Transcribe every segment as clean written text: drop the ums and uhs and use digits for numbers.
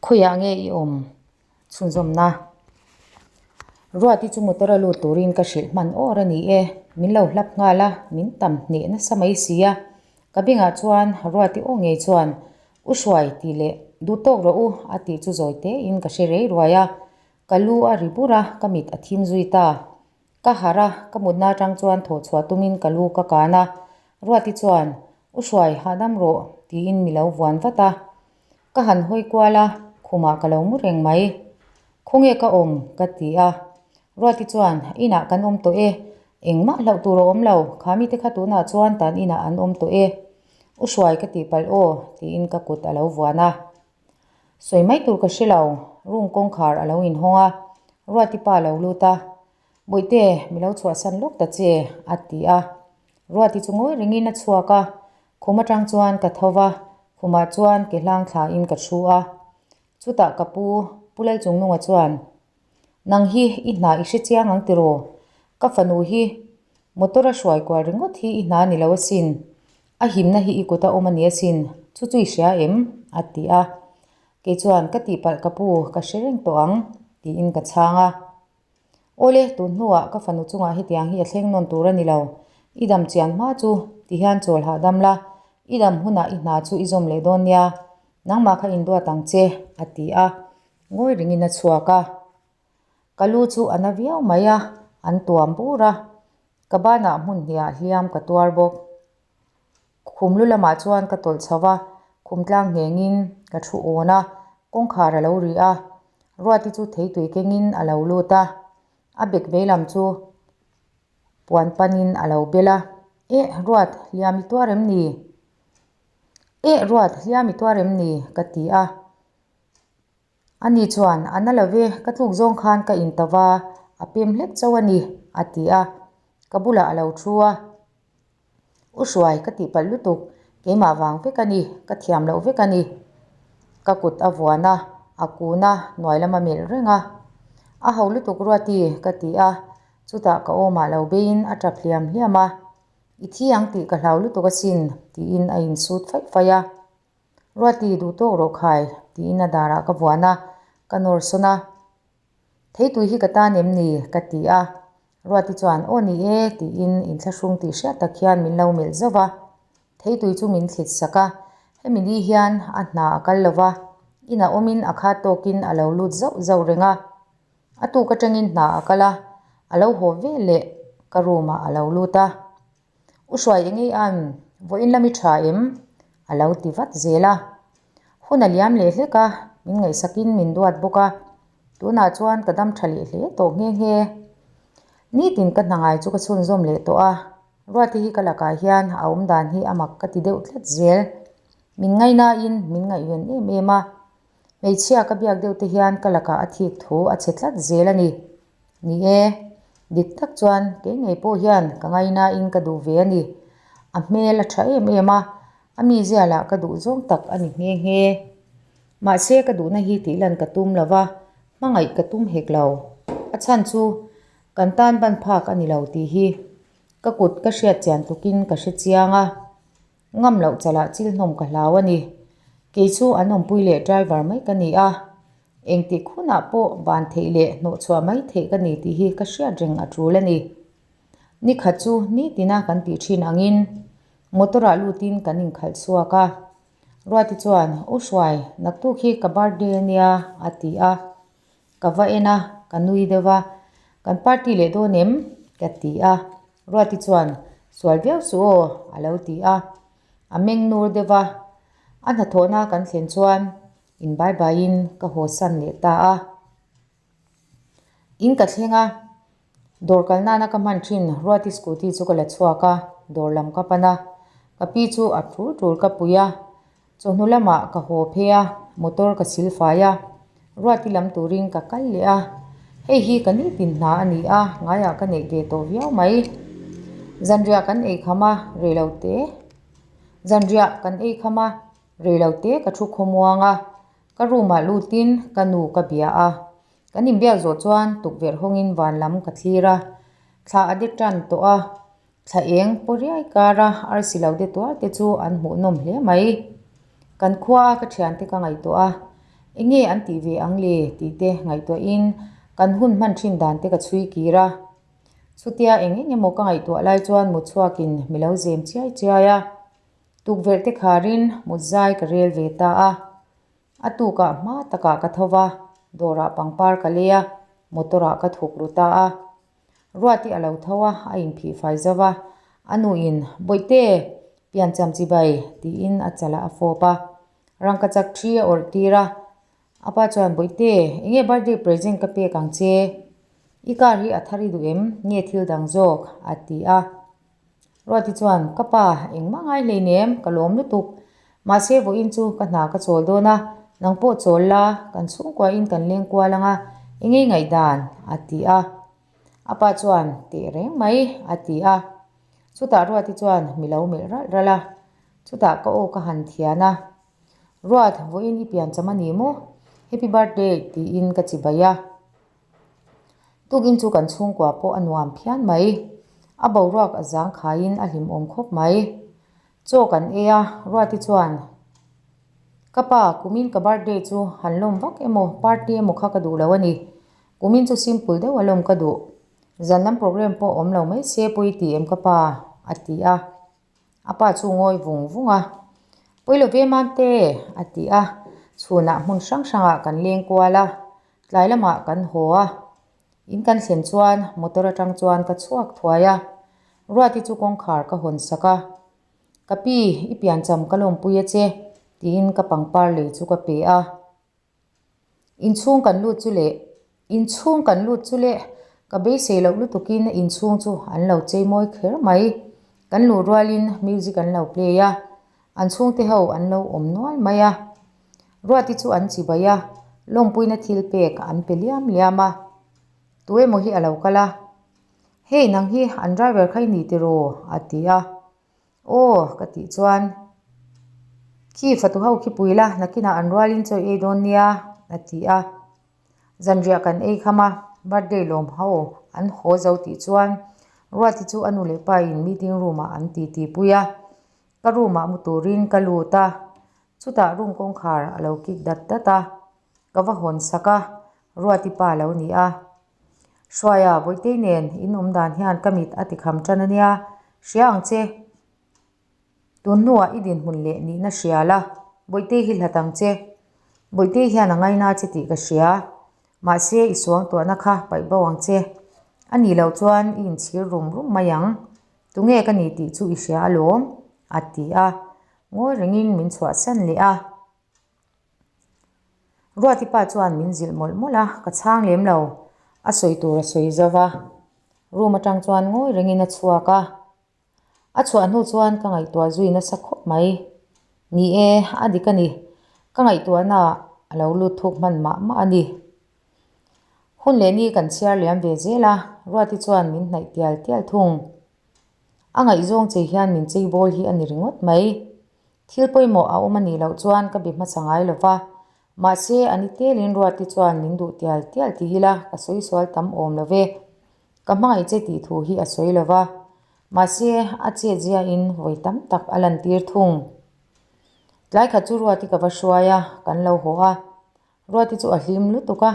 Khawiah nge i awm? Chhunzawmna. Ruati chu motor a lut turin ka hrilh hman awr a ni e. Min lo hlap nghal a, min tam hneh nasa mai si a. Ka bengah chuan Ruati aw ngei chuan, U Hruai tih leh duh tawk rawh u a tih chu zawi tein ka hre rei ruai a. Ka lu a ri bur a, ka mit a thim zui ta. Ka harh a, ka mutna atang chuan thawh chhuah tumin ka lu ka kan a. Ruati chuan, U Hruai, hahdam rawh, tiin mi lo vuan vat a. Ka han hawi kual a, khumah ka lo mu reng mai. Khawnge ka awm? ka ti a. Ruati chuan, Inah kan awm tawh e. Engmah hlauh tur a awm lo, kha mite kha tunah chuan tan inah an awm tawh e. U Hruai ka tih palh aw, tiin ka kut a lo vuan a. Sawi mai tur ka hre lo, room kawngkhar a lo inhawng a, Ruati pa a lo lut a, Bawihte, mi lo chhuahsan lawk ta che, a ti a. Ruati chu ngawi rengin a chhuak a, khum atang chuan ka tho va, khumah chuan ke hlang thlain ka thu a. Chutah ka pu, Pu Lalchungnunga chuan, Nang hi i hna i hre chiang ang tiraw? Ka fanu hi motor a hruai kual ringawt hi i hna ni lo asin. A himna hi i kut a awm a ni asin, chu chu i hria em? a ti a. Kei chuan, Ka tihpalh ka pu, ka hre reng tawh ang, tiin ka chhang a. Awle, tun hnuah ka fanu chungah hetiang hi a thleng nawn tur a ni lo. I dam chian hma chu tihian chawl hahdam la, i dam hunah i hna chu i zawm leh dawn nia, nangmah kha induat ang che, a ti a. Ngawi ringin a chhuak a. Ka lu chu a na viau mai a, an tuam bur a. Ka banah hmun hniah hliam ka tuar bawk. Khum lu lamah chuan ka tawlh chho va, khum tlang nghengin ka thu awn a, kawngkhar a lo ri a. Ruati chu theitui kengin a lo lut a, a bek vei lam chu puan panin a lo bel a. Eh, Ruat, hliam i tuar em ni? Eh, Ruat, hliam i tuar em ni? ka ti a. Ani chuan, A na lo ve, ka tluk zawng khan ka in ta va, a pem hlek chauh a ni, a ti a. Ka bulah a lo thu a. U Hruai, ka tihpalh lutuk, keimah vang vek a ni, ka thiam loh vek a ni. Ka kut a vuan a, a kun a, hnuai lam a melh reng a. A ho lutuk Ruati, ka ti a. Chutah ka awmah lo beiin a tap hliam hliam a. I thi ang tih ka hlau lutuk asin, tiin a insut faih faih a. Ruati duh tawk rawh khai, tiin a darah ka vuan a, ka nawr sawn a. Theitui hi ka tan em ni? ka ti a. Ruati chuan, Aw ni e, tiin inthlahrung tih hriat tak hian min lo melh zauh va. Theitui chu min thlit sak a, hemi ni hian a hna a kal lo va, inah awmin a khat tawkin a lo lut zauh zauh reng a. A tuk atangin hna a kal a, a lo haw vel leh ka room ah a lo lut a. U Hruai engei an, vawiin lam i tha em? a lo ti vat zel a. Hun a liam leh hlek a, min ngaihsakin min duat bawk a. Tunah chuan ka dam tha leh hle tawh nghe nghe. Nitin ka hna ngai chu ka chhunzawm leh tawh a, Ruati hi ka lakah hian a awm dan hi a mak ka ti deuh tlat zel. Min ngainain min ngaihven em em a, hmeichhia ka biak deuh te hian ka lakah a thik thu a chhe tlat zel a ni. Ni e, dik tak chuan kei ngei pawh hian ka ngainain ka duh ve a ni. A hmel a tha em em a, a mizia lah ka duh zawng tak a ni nghe nghe. Mahse ka duhna hi tih lan ka tum lo va, hmangaih ka tum hek lo. A chhan chu kan tan ban phak a ni lo tih hi ka kut ka hriat chian tlukin ka hre chiang a. Ngam loh chalah chil hnawm ka hlau a ni. Kei chu an awmpui leh driver mai ka ni a. Engtik hunah pawh ban theih leh hnawh chhuah mai theih ka ni tih hi ka hriat reng a tul a ni. Nikhat chu nitina kan tih thin angin motor ah lutin kan inkhalh chhuak a. Ruati chuan, U Hruai, naktuk hi ka birthday a nia, a ti a. Ka va en a, ka nui deuh a, Kan party leh dawn em? ka ti a. Ruati chuan, Sual viau suh aw, a lo ti a. A meng nur deuh a. A hnathawhna kan thlen chuan in bai baiin ka haw san leh ta a. In ka thleng a, dawr kal nana ka hman thin Ruati scooty chu ka la chhuak a, dawr lam ka pan a. Ka pi chu a tul tul ka pui a, chawhnu lamah ka haw phei a, motor ka sil fai a, Ruati lam turin ka kal leh a. Hei hi ka nitin hna a ni a, ngaiah ka neih ve tawh viau mai. Zanriah kan ei kham a, reilote. Zanriah kan ei kham a. Reilote ka thu khawmuang a, ka room ah lutin ka nu ka bia a. Kan inbiak zawh chuan tukverh hawngin van lam ka thlir a, thla a de tan tawh a, thla eng paw riai kar a arsi lo de tuar te chu an hmuh nawm hle mai. Kan khua a ka thiante ka ngaihtuah a, Eng nge an tih ve ang le tih te ngaihtuahin kan hun hman thin dan te ka chhui kir a. Chutia eng eng emaw ka ngaihtuah lai chuan mut chhuakin mi lo zem chiai chiai a. Tukverh te kharin mut zai ka rel ve ta a. A tukah hma takah ka tho va, dawrah pangpar ka lei a, motor ah ka thuk ru ta a. Ruati a lo tho a, a inphih fai zo va, a nuin, Bawihte, piancham chibai, tiin a chalah a fawp a. Rangkachak thi a awrh tir a, a pa chuan, Bawihte, eng nge birthday present ka pek ang che? I car hi a thar i duh em? Nge thil dang zawk? a ti a. Ruati chuan, Ka pa, engmah ngai hleinem, ka lawm lutuk. Mahse, vawiin chu ka hna ka chawl dawn a, nang pawh chawl la, kan chhungkuain kan leng kual ang a, eng nge ngaihdan? a ti a. A pa chuan, Teh reng mai, a ti a. Chutah Ruati chuan mi lo melh ralh ralh a, chutah ka aw ka han thian a. Ruat, vawiin i piancham a ni maw? Happy birthday tiin ka chibai a. Tukin chu kan chhungkua pawh a nuam phian mai. A boruak a zang khaiin a hlimawm khawp mai. Chaw kan ei a, Ruati chuan, Ka pa, kumin ka birthday chu han lawm vak emaw, party emaw kha ka duh lo a ni. Kumin chu simple deuh a lawm ka duh. Zan lam programme pawh awm lo mai se pawi ti em ka pa? a ti a. A pa chu ngawi vung vung a. Pawi lo ve Mamte! a ti a. Chhunah hmun hrang hrangah kan leng kual a, tlai lamah kan haw a. In kan thlen chuan motor atang chuan ka chhuak thuai a. Ruati chu kawngkhar ka hawn sak a. Ka pi, i piancham ka lawmpui a che, tiin ka pangpar lei chu ka pe a. Inchhung kan lut chu leh Inchhung kan lut chu leh ka beisei loh lutukin inchhung chu an lo chei mawi kher mai. Kan luh rualin music an lo play a, an chhungte ho an lo awm nual mai a. Ruati chu an chibai a, lawmpuina thil pek an pe liam liam a. Tu emaw hi a lo kal a, Hei nang hi an driver kha i ni tiraw? a ti a. Aw, ka tih chuan, Khi fatu ho khi pui la, nakinah an rualin chawi ei dawn nia, a ti a. Zanriah kan ei kham a, birthday lawm ho an haw zo tih chuan Ruati chu a nu leh pa in meeting room ah an titi pui a. Ka room ah mu turin ka lut a, chutah room kawngkhar a lo kik dat dat a, ka va hawn sak a, Ruati pa a lo ni a. Hruaia, Bawitei nen in awm dan hian ka mit a tikham tan a nia, hria ang che. Tun hnuah i dinhmun leh nihna hria la, Bawitei hi hlat ang che. Bawitei hian a ngaina che tih ka hria. Mahse, i suangtuahna kha paih bo ang che. A nih loh chuan i inchhir rum rum mai ang. Tunge ka ni tih chu i hria alawm, a ti a. Ngawi rengin min chhuahsan leh a. Ruati pa chuan min zilh mawlh mawlh a, ka chhang lem lo. A sawi tur a sawi zo va, room atang chuan ngawi rengin a chhuak a. A chhuah hnu chuan ka ngaihtuah zui nasa khawp mai. Ni e, a dik a ni. Ka ngaihtuahna a lo lut thuk hman mah mah a ni. Hun leh ni kan chhiar liam ve zel a, Ruati chuan min hnaih tial tial thung. A ngaihzawng che hian min chei bawl hi a ni ringawt mai. Thil pawimawh a awm a nih loh chuan ka be hmasa ngai lo va, mahse a ni telin Ruati chuan min duh tial tial ti ila ka sawi sual tam awm lo ve. Ka hmangaih che tih thu hi a sawi lo va, mahse a chet ziain vawi tam tak a lantir thung. Tlai khat chu Ruati ka va hruai a, kan lo haw a. Ruati chu a hlim lutuk a,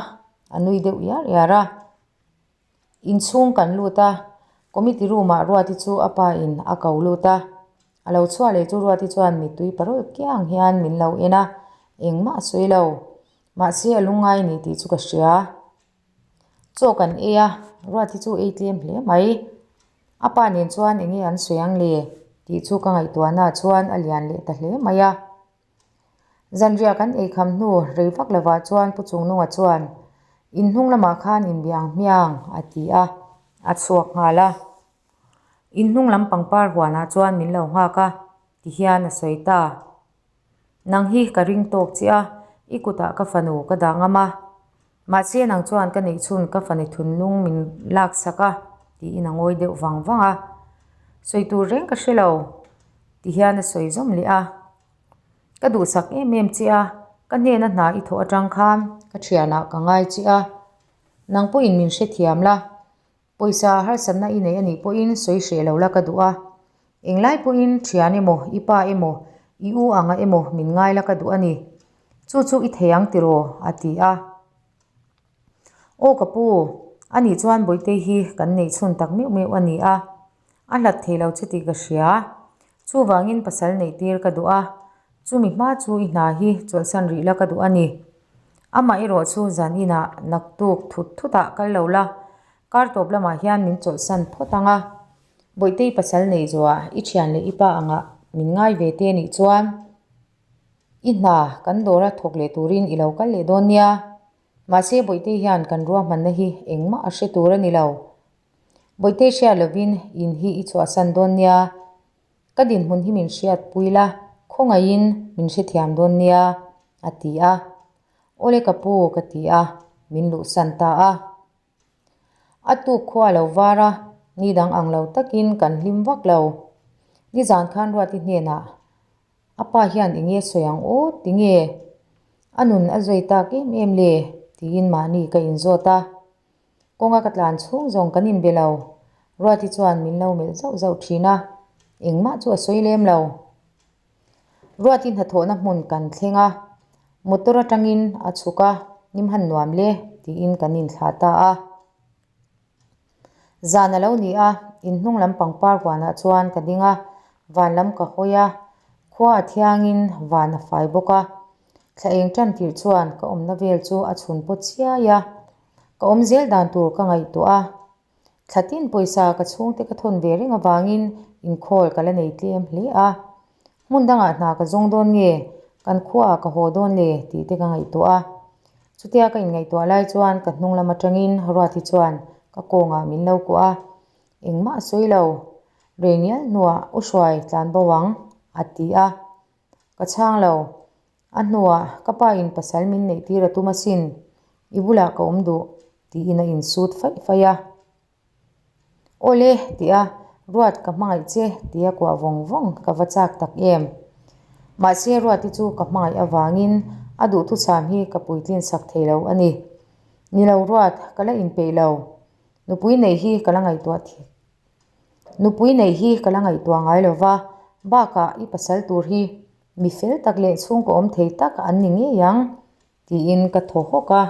a nui deuh iar iar a. Inchhung kan lut a, committee room ah Ruati chu a pa in a ko lut a. A lo chhuah leh chu Ruati chuan mittui parawl kiang hian min lo en a, engmah a sawi lo. Mahse a lungngai ni tih chu ka hria. Chaw kan ei a, Ruati chu ei tlem hle mai. A pa nen chuan enge an sawi ang le tih chu ka ngaihtuahna chuan a lian leh ta hle mai a. Zanriah kan ei kham hnu rei vak lovah chuan Pu Chungnunga chuan, In hnung lamah khan inbia ang hmiang, a ti a, a chhuak nghal a. In hnung lam pangpar huanah chuan min lo nghak a, tihian a sawi ta. Nang hi ka ring tawk che a, i kutah ka fanu ka dah ngam a. Mahse nang chuan ka neih chhun ka fani thunlung min laksak a, tiin a ngawi deuh vang vang a. Sawi tur reng ka hre lo, tihian a sawi zawm leh a. Ka duhsak em em che a, ka hnena hna i thawh atang khan ka thianah ka ngai che a, nang pawhin min hrethiam la, pawisa harsatna i nei a nih pawhin sawi hreh lo la ka duh a, englai pawhin thian emaw i pa emaw i u anga emaw min ngai la ka duh a ni. Chu chu i thei ang tiraw? a ti a. Aw ka pu, anih chuan Bawihtei hi kan neih chhun tak meuh meuh a ni a, a hlat thei lo che tih ka hria. Chuvangin pasal neih tir ka duh a, chumi hma chu i hna hi chawlhsan rih la ka duh a ni. Amah erawh chu zan inah naktuk thut thutah kal lo la, kar tawp lamah hian min chawlhsan phawt ang a. Bawihtei pasal nei zuah i thian leh i pa angah min ngai ve te nih chuan i hna kan dawra thawk leh turin i lo kal leh dawn nia. Mahse Bawihtei hian kan ruahmanna hi engmah a hre tur a ni lo. Bawihtei hriat lovin in hi i chhuahsan dawn nia. Ka dinhmun hi min hriatpui la, khawngaihin min hrethiam dawn nia, a ti a. Awle ka pu, ka ti a, min luhsan ta a. A tuk khua lo var a, ni dang ang lo takin kan hlim vak lo. Nizan khan Ruati hnenah A pa hian eng nge sawi ang aw tinge a nun a zui tak em em le tiin mahni ka inzawt a. Kawnga ka tlan chhung zawng kan inbe lo. Ruati chuan min lo melh zauh zauh thin a, engmah chu a sawi lem lo. Ruati hnathawhna hmun kan thleng a, motor atangin a chhuk a, nimhan nuam le tiin kan inthlah ta a. Zan a lo ni a, inhnung lam pangpar huanah chuan ka ding a, van lam ka hawi a, khua a thiangin van a fai bawk a. Thla eng tan tirh chuan ka awmna vel chu a chhun pawt chiai a, ka awm zel dan tur ka ngaihtuah a. Thla tin pawisa ka chhungte ka thawn ve reng avangin inkhawl ka la nei tlem hle a. Hmun dangah hna ka zawng dawn nge, kan khuaah ka haw dawn le tih te ka ngaihtuah a. Chutia ka inngaihtuah lai chuan ka hnung lam atangin Ruati chuan ka kawngah min lo kuah a, engmah a sawi lo, rei ngial hnuah u hruai tlan bo ang a ti a. Ka chhang lo, a hnuah ka pa in pasal min neih tir a tum asin, i bulah ka awm duh tiin a insut faih faih a. Awle ti a, Ruat ka hmangaih che ti a kuah vawng vawng ka va chak tak em. Mahse Ruati chu ka hmangaih avangin a duhthusam hi ka puitlin sak thei lo a ni. Ni lo Ruat, ka la inpeih lo. Nupui neih hi ka la ngaihtuah Nupui neih hi ka la ngaihtuah ngai lo va, bakah i pasal tur hi mi fel tak leh chhungkaw awm thei tak an ni ngei ang. Tiin ka thaw hawk a.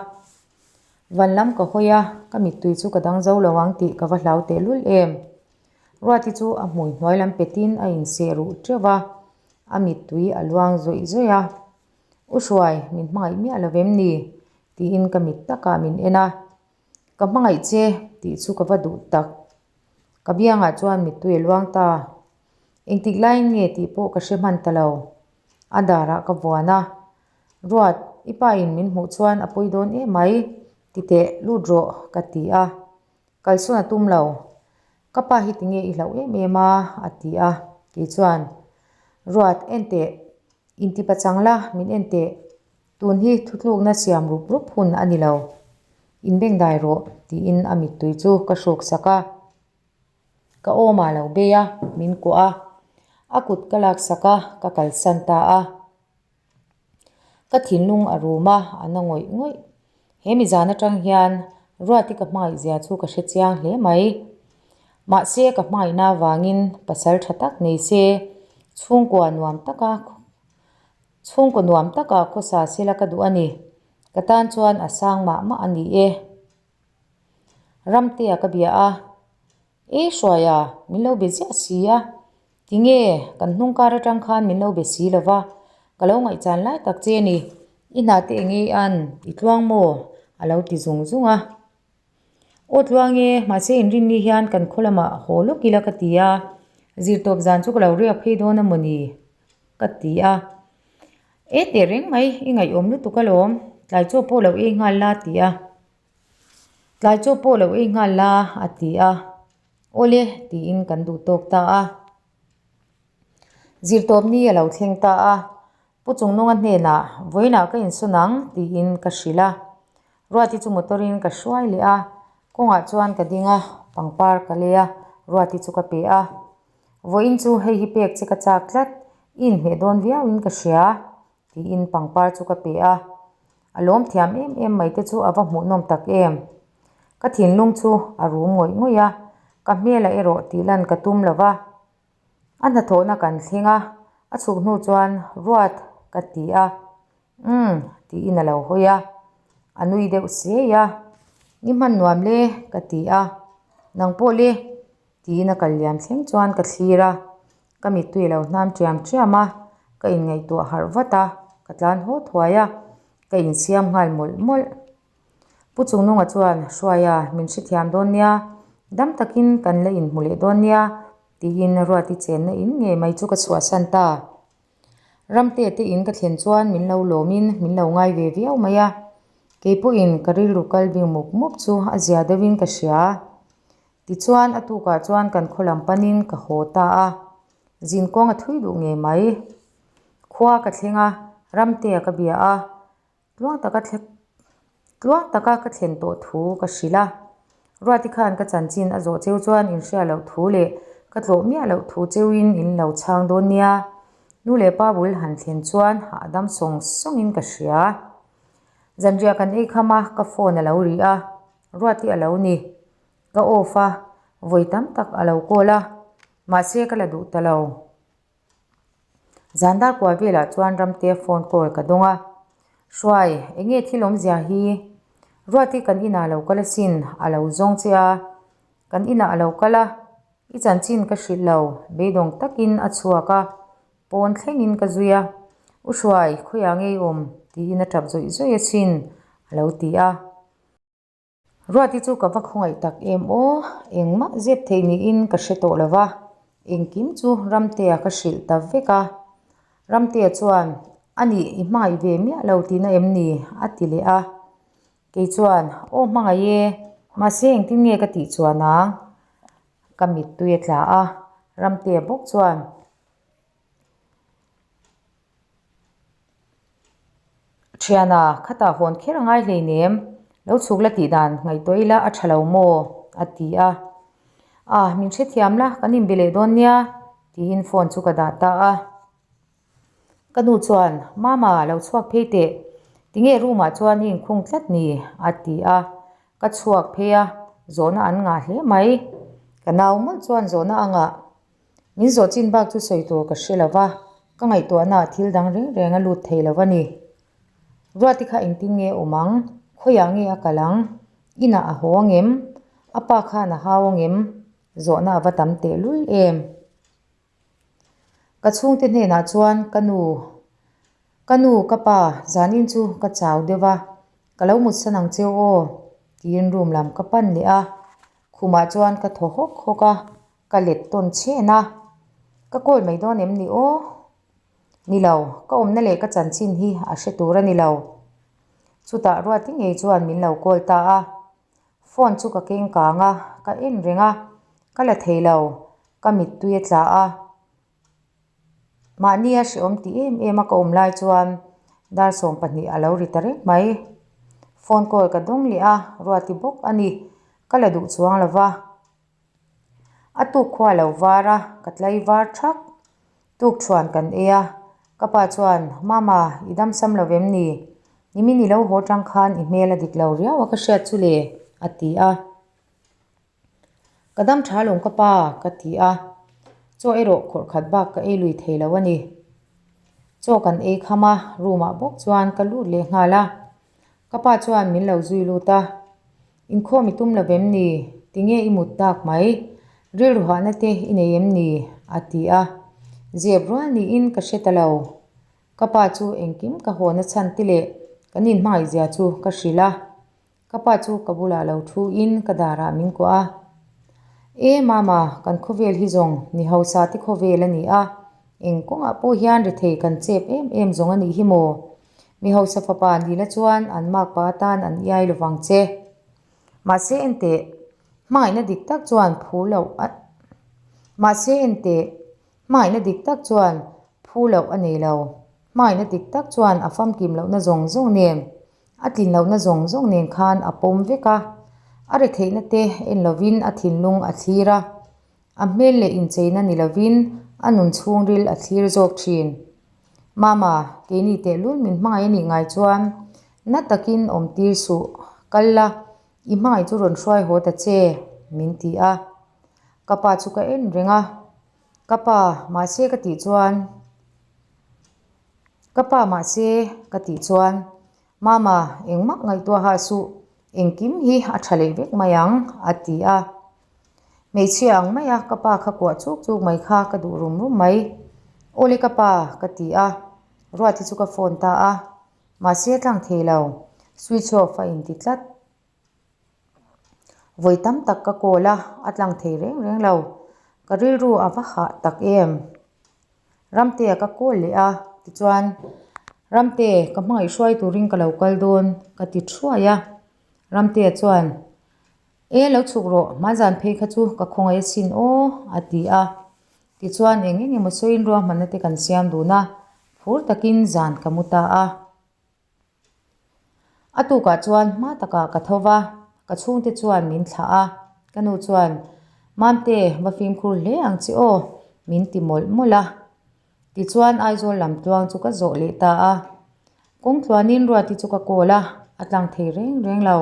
Van lam ka hawi a, ka mittui chu ka dang zo lo ang tih ka va hlau tehlul em. Ruati chu a hmui hnuai lam petin a inseh ruh teuh va, a mittui a luang zawih zawih a. U Hruai, min hmangaih miah lo vem ni? Tiin ka mit takah min en a. Ka hmangaih che tih chu ka va duh tak. Ka biangah chuan mittui a luang ta. Engtik laiin nge tih pawh ka hre hman ta lo. A darah ka vuan a. Ruat, i pa in min hmuh chuan a pawi dawn em mai, ti teh lut rawh ka ti a. Kalsawn a tum lo. Ka pa hi tinge i hlauh em em a? a ti a. Kei chuan, Ruat, en teh, inti pachang la, min en teh. Tun hi thutlukna siam rup rup hun a ni lo. Inbengdai rawh, tiin a mittui chu ka hruksak a. Ka awmah lo bei a, min kuah a. A kut ka laksak a, ka kalsan ta a. Ka thinlung a rum a, a na ngawih ngawih. He mi zan atang hian Ruati ka hmangaih zia chu ka hre chiang hle mai. Mahse ka hmangaihna avangin pasal tha tak nei se, chhungkua nuam taka chhungkaw nuam taka khawsa sela ka duh a ni. Ka tan chuan a sang mah mah a ni e. Ramtea ka bia a, E Hruaia, min lo be ziah si a, tinge kan hnung kar atang khan min lo be si lo va, ka lo ngaihchan lai tak che ni, i hna te eng ei an, i tluang maw? a lo ti zung zung a. Aw tluang e, mahse inrinni hian kan khaw lamah haw lawk ila ka ti a, zirtawp zan chu ka lo riak phei dawn a maw ni? ka ti a. E teh reng mai, i ngaihawm lutuk alawm, tlai chaw pawh lo ei nghal la ti a. Tlai chaw pawh lo ei nghal la a ti a, Awle tiin kan duh tawk ta a. Zirtawpni a lo thleng ta a, Pu Chungnunga hnenah vawiinah ka insawn ang tiin ka hrilh a. Ruati chu motor in ka hruai leh a, kawngah chuan ka ding a, pangpar ka lei a, Ruati chu ka pe a. Vawiin chu hei hi pek che ka chak tlat, i inhmeh dawn viauin ka hria. Tiin pangpar chu ka pe a, a lawm thiam em em mai te chu a va hmuhnawm tak em. Ka thinlung chu a rum ngawih ngawih a, ka hmelah erawh tih lan ka tum lo va. A hnathawhna kan thleng a, a chhuk hnu chuan Ruat ka ti a. Umm, tiin a lo hawi a, a nui deuh siai a, Ni hman nuam le, ka ti a, Nang pawh le, tiin a kal liam thleng chuan ka thlir a, ka mittui a lo hnam ṭiam ṭiam a, ka inngaihtuah harh vat a, ka tlan haw thuai a, ka insiam nghal mawlh mawlh. Pu Chungnunga chuan, Hruaia, min hrethiam dawn nia, dam takin kan la inhmu leh dawn nia, tiin Ruati chenna in ngei mai chu ka chhuahsan ta. Ramte te in ka thlen chuan min lo lawmin min lo ngai ve viau mai a, kei pawhin ka rilru kal bing mup mup chu a zia deuhin ka hria. Tichuan a tukah chuan kan khaw lam panin ka haw ta a, zinkawng a thui duh ngei mai. Khua ka thleng a, Ramtea ka bia a, Tluang taka tluang taka ka thlen tawh thu ka hrilh a. Ruati khan ka chanchin a zawh cheu chuan in hria loh thu leh ka tlawh miah loh thu cheuin in lo chhang dawn nia. Nu leh pa bul han thlen chuan hahdam sawng sawngin ka hria. Zanriah kan ei kham a, ka phone a lo ri a, Ruati a lo ni. Ka off a, vawi tam tak a lo call a, mahse ka la duh ta lo. Zan dar kual velah chuan Ramtea phone call ka dawng a, Hruai, eng nge thil awmzia hi? Ruati kan inah lo kal asin, a lo zawng che a, kan inah a lo kal a, i chanchin ka hrilh lo, beidawng takin a chhuak a, pawn thlengin ka zui a, U Hruai, khawiah nge i awm? tiin a tap zawih zawih asin, a lo ti a. Ruati chu ka va khawngaih tak em aw, engmah zep theih niin ka hre tawh lo va, engkim chu Ramtea ka hrilh ta vek a. Ramtea chuan, A nih, i hmangaih ve miah lo tihna em ni? a ti leh a. Kei chuan, Aw hmangaih e, mahse engtin nge ka tih chuan ang? Ka mittui a tla a, Ramtea bawk chuan, Thiana, khatah hawn kher a ngai hleinem, lo chhuk la tih dan ngaihtuah ila a tha lo maw? a ti a. A, min hrethiam la, kan inbe leh dawn nia, tiin phone chu ka dah ta a. Ka nu chuan, Mama, lo chhuak phei teh, tinge room ah chuan i inkhung tlat ni? a ti a. Ka chhuak phei a, zawhna an ngah hle mai. Ka nau mawlh chuan zawhna a ngah. Min zawh chin bak chu sawi tur ka hre lo va, ka ngaihtuahna ah thil dang reng reng a lut thei lo a ni. Ruati kha engtin nge awm ang? Khawiah nge a kal ang? Inah a haw angem? A pa khan a hau angem? Zawhna a va tam tehlul em? Ka chhungte hnenah chuan ka nu, Ka nu, ka pa, zanin chu ka chau deuh va, ka lo mutsan ang cheu aw, tiin room lam ka pan leh a. Khumah chuan ka thaw hawk hawk a, ka let tawn chhen a, ka call mai dawn em ni aw? Ni lo, ka awmna leh ka chanchin hi a hre tur a ni lo. Chutah Ruati ngei chuan min lo call ta a, phone chu ka keng kang a, ka en reng a, ka la thei lo, ka mittui a tla a. Mahnia hrehawm ti em em a ka awm lai chuan dar 12 a lo ri ta reng mai. Phone call ka dawng leh a, Ruati bawk a ni, ka la duh chuang lo va. A tuk khua lo var a, ka tlai var thak. Tuk thuan kan ei a, ka pa chuan, Mama, i dam sam lo vem ni? Nimin i lo haw tang khan i hmel a dik lo riau a ka hriat chu le, a ti a. Ka dam tha lawm ka pa, ka ti a. Chaw erawh khawrh khat bak ka ei lui thei lo a ni. Chaw kan ei kham a, room ah bawk chuan ka lut leh nghal a. Ka pa chuan min lo zui lut a, Inkhawm i tum lo vem ni? Tinge i mut tak mai? Rilru hahna te i nei em ni? a ti a. Zep rual niin ka hre ta lo. Ka pa chu engkim ka hawna chhan te leh kan inhmangaihzia chu ka hrilh a. Ka pa chu ka bulah lo thu in ka darah min kuah a. E mama, kan khawvel hi zawng ni hausa te khawvel a ni a, eng kawngah pawh hian rethei kan chep em em zawng a nih hi maw? Mi hausa fapa nila chuan an makpa atan an iai lovang che. Mahse enteh, hmangaihna dik tak chuan phu loh a Mahse enteh, hmangaihna dik tak chuan phu loh a nei lo. Hmangaihna dik tak chuan a famkim lohna zawng zawng nen, a tlin lohna zawng zawng nen khan a pawm vek a. A retheihna te en lovin a thinlung a thlir a. A hmel leh incheina ni lovin a nun chhungril a thlir zawk thin. Mama, keini tehlul min hmangaih a nih ngai chuan na takin awm tir suh, kal la, i hmangaih chu rawn hruai haw ta che, min ti a. Ka pa chu ka en reng a, Ka pa, mahse ka tih chuan. Ka pa mahse ka tih chuan, Mama, engmah ngaihtuah hah suh, engkim hi a tha leh vek mai ang, a ti a. Hmeichhia ang maia ka pa kha kuah chuk chuk mai kha ka duh rum rum mai. Awle ka pa, ka ti a. Ruati chu ka phone ta a. Mahse a tlang thei lo, switch off a inti tlat. Vawi tam tak ka call a, a tlang thei reng reng lo. Ka rilru a va hah tak em? Ramtea ka call leh a, tichuan, Ramte, ka hmangaih hruai turin ka lo kal dawn, ka ti thuai a. Ramtea chuan, E, lo chhuk rawh, hmanzan phei kha chu ka khawngaih asin aw, a ti a. Tichuan, eng eng emaw sawiin ruahmanna te kan siam dun a, phur takin zan ka mu ta a. A tukah chuan hma takah ka tho va, ka chhungte chuan min thlah a, ka nu chuan, Mamte, va fimkhur hle ang che aw, min ti mawlh mawlh a. Tichuan Aizawl lam tluang chu ka zawh leh ta a. Kawng tluanin Ruati chu ka call a, a tlang thei reng reng lo.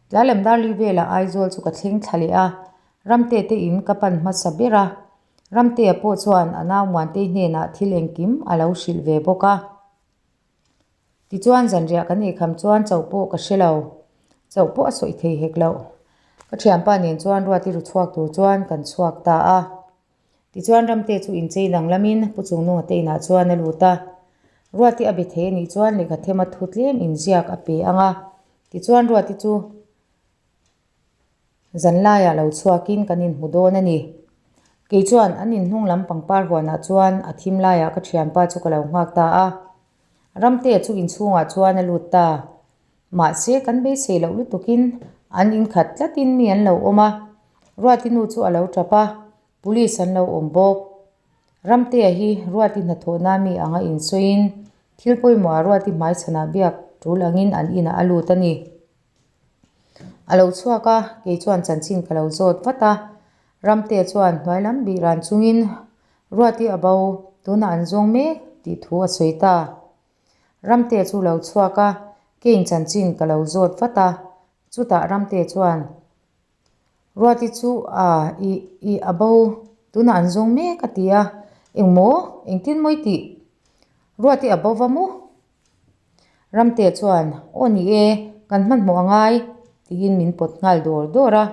Tlalem Darli velah Aizawl chu ka thleng thla leh a, Ramte te in ka pan hmasa ber a. Ramtea pawh chuan a nau Muantei hnenah thil engkim a lo hrilh ve bawk a. Tichuan zanriah kan eikham chuan chauh pawh ka hre lo. Chauh pawh a sawi thei hek loh. Ka thianpa nen chuan Ruati ru chhuak tur chuan kan chhuak ta a. Tichuan Ramte chu inchei danglamin Pu Chungnunga te inah chuan a lut a. Ruati a be thei anih chuan lehkha thema thu tlem inziak a pe ang a. Tichuan Ruati chu Zan laiah lo chhuakin kan inhmu dawn a ni. Kei chuan an inhnung lam pangpar huanah chuan a thim laiah ka thianpa chu ka lo nghak ta a. Ramtea chu inchhungah chuan a lut ta. Mahse, kan beisei loh lutukin an inkhat tlatin mi an lo awm a. Ruati nu chu a lo tap a, police an lo awm bawk. Ramtea hi Ruati hnathawhna mi anga insawiin thil pawimawhah Ruati hmaichhanah biak tul angin an inah a lut a ni. A lo chhuak a, kei chuan chanchin ka lo zawt vat a. Ramtea chuan hnuai lam bih ran chungin Ruati a bo, tunah an zawng mek tih thu a sawi ta. Ramtea chu lo chhuak a, keiin chanchin ka lo zawt vat a. Chutah Ramtea chuan Ruati chu a i i a bo, tunah an zawng mek a ti a. Engmaw? Engtin mawi tih? Ruati a bo va maw? Ramte chuan, Aw ni e, kan hmanhmawh a ngai, tiin min pawt nghal dawr dawr a.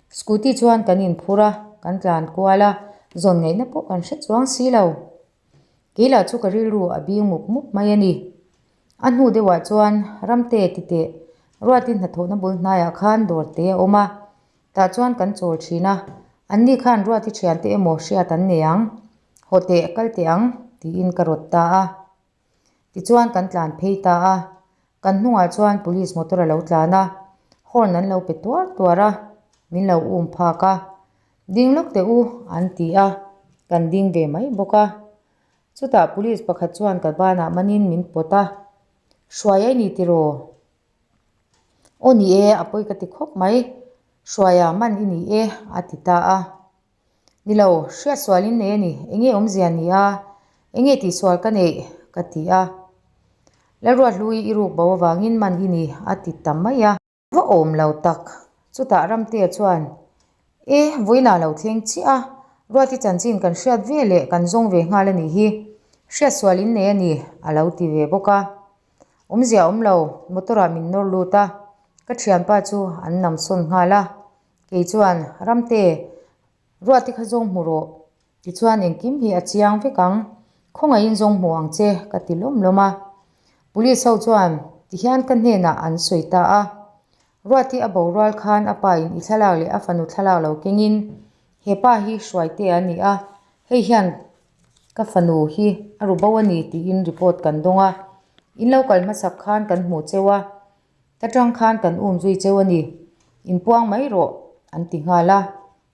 Scooty chuan kan inphur a, kan tlan kual a, zawn ngaihna pawh kan hre chuang si lo. Kei lah chu ka rilru a bing mup mup mai a ni. A hnu deuhah chuan Ramte ti teh, Ruati hnathawhna bul hnaiah khan dawr te a awm a, tah chuan kan chawl thin a, anni khan Ruati thiante emaw hriat an nei ang, haw teh kal teh ang, tiin ka rawt ta a. Tichuan kan tlan phei ta a, kan hnungah chuan police motor a lo tlan a, horn an lo pe tuar tuar a, min lo um phak a, ding lawk teh u an ti a, kan ding ve mai bawk a. Chutah police pakhat chuan ka banah manin min pawt a, Hruai a ni tiraw? Aw ni e, a pawi ka ti khawp mai, Hruaia man i ni e a ti ta a. Ni lo, hriat sual in nei a ni, enge awmzia ni a, enge tihsual ka neih? ka ti a. Lalruathlui i ruk bo avangin man i ni a ti ta mai a. Va awm lo tak, chutah Ramtea chuan, E, vawiinah lo thleng chiah a, Ruati chanchin kan hriat ve leh kan zawng ve nghal a nih hi, hriat sual in nei a ni a lo ti ve bawk a. Awmzia awm lo, motor ah min nawr lut a, ka thianpa chu an namsawn nghal a. Kei chuan, Ramte, Ruati kha zawng hmu rawh. Tichuan engkim hi a chiang vek ang. Khawngaihin zawng hmu ang che, ka ti lawm lawm a. Police ho chuan tihian ka hnenah an sawi ta a. Ruati a bo rual khan a pa in i thlalak leh a fanu thlalak lo kengin he pa hi Hruaite a ni a, hei hian ka fanu hi a ru bo a ni tiin report kan dawng a. In lo kal hmasak khan kan hmuh cheu a. Ta tang khan kan um zui cheu a ni, inpuang mai rawh, an ti nghal a.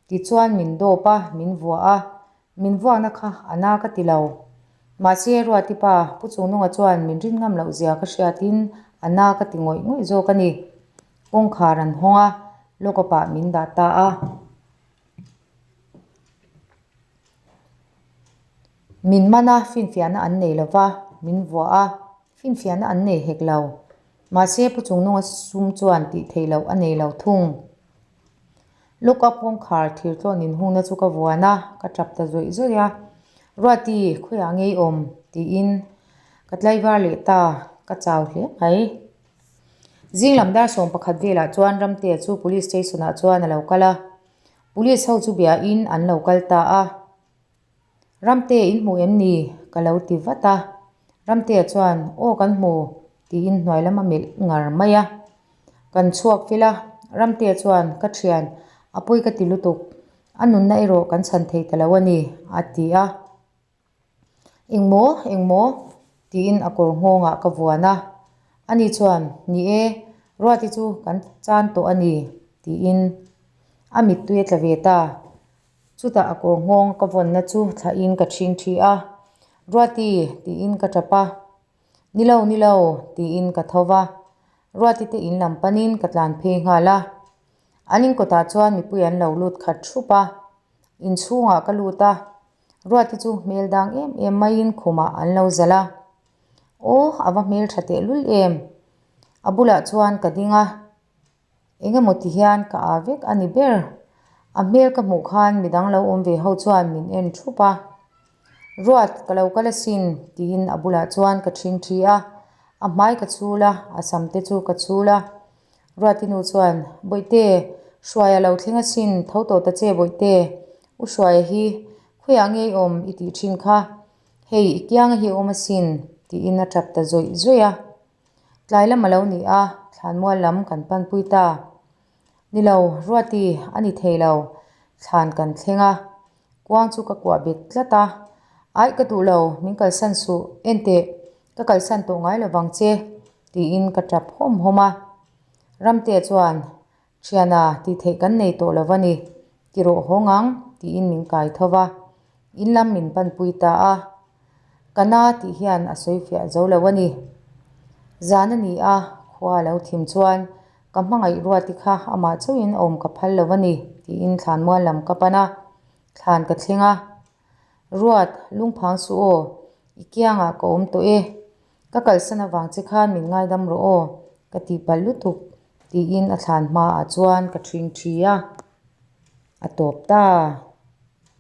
Tichuan min dawp a, min vuah a, min vuakna kha a na ka ti lo. Mahse Ruati pa, Pu Chungnunga chuan min rin ngam loh zia ka hriatin a na ka ti ngawih ngawih zawk a ni. Kawngkhar an hawng a, lock-up ah min dah ta a. Min man a, finfiahna an nei lo va, min vuah a, Finfiahna an nei hek lo. Mahse, Pu Chungnunga sum chuan tih theih loh a nei lo thung. Look up kawngkhar thir tlawn inhungna chu ka vuan a, ka tap ta zawih zawih a. Ruati, khawiah ngei awm? tiin. Ka tlaivar leh ta, ka chau hle mai. Zing lam dar 11 velah chuan Ramtea chu Police Station ah chuan a lo kal a. Police ho chu bia in an lo kal ta a. Ramte in hmu em ni? Ka lo ti vat a. Ramtea chuan, Aw kan hmu, tiin hnuai lam a melh ngar mai a. Kan chhuak fel a, Ramtea chuan, Ka thian, a pawi ka ti lutuk. A nunna erawh kan chhan thei ta lo a ni, a ti a. Engmaw, engmaw? tiin a kawr nghawngah ka vuan a. Ani chuan, Ni e, Ruati chu kan chan tawh a ni, tiin a mittui a tla ve ta. Chutah a kawr nghawng ka vawnna chu thlahin ka chhing thi a, Ruati, tiin ka tap a. Ni lo, ni lo, tiin ka tho va. Ruati te in lam panin ka tlan phei nghal a. An in kawtah chuan mipui an lo lut khat thup a. Inchhungah ka lut a, Ruati chu hmel dang em em maiin khumah an lo zalh a. Aw, a va hmel tha tehlul em! A bulah chuan ka ding a. Eng emaw ti hian ka aa vek a ni ber. A hmel ka hmuh khan midang lo awm ve ho chuan min en thup a. Ruat, ka lo kal asin, tiin a bulah chuan ka ṭhing ṭhi a. A hmai ka chul a, a sam te chu ka chul a. Ruati nu chuan, Bawihte, Hruaia lo thleng asin, tho tawh ta che Bawihte. U Hruaia hi khawiah ngei awm i tih ṭhin kha. Hei, i kianga hi a awm asin, tiin a ṭap ta zawih zawih a. Tlai lam a lo ni a, thlanmual lam kan panpui ta. Ni lo, Ruati a ni thei lo, thlan kan thleng a. Kuang chu ka kuah bet tlat a. Aih ka duh lo, min kalsan suh, enteh, ka kalsan tawh ngai lovang che, tiin ka tap hawm hawm a. Ramtea chuan, Thiana, tih theih kan nei tawh lo va ni, ti rawh hawng ang, tiin min kai tho va. In lam min panpui ta a. Ka na tih hian a sawi fiah zo lo a ni. Zan a ni a, khua a lo thim chuan ka hmangaih Ruati kha amah chauhin awm ka phal lo a ni tiin thlanmual lam ka pan a, thlan ka thleng a. Ruat, lungphang suh aw, i kiangah ka awm tawh e. Ka kalsan avang che khan min ngaidam rawh aw, ka tihpalh lutuk tiin a thlan hmaah chuan ka ṭhing ṭhi a, a tawp ta.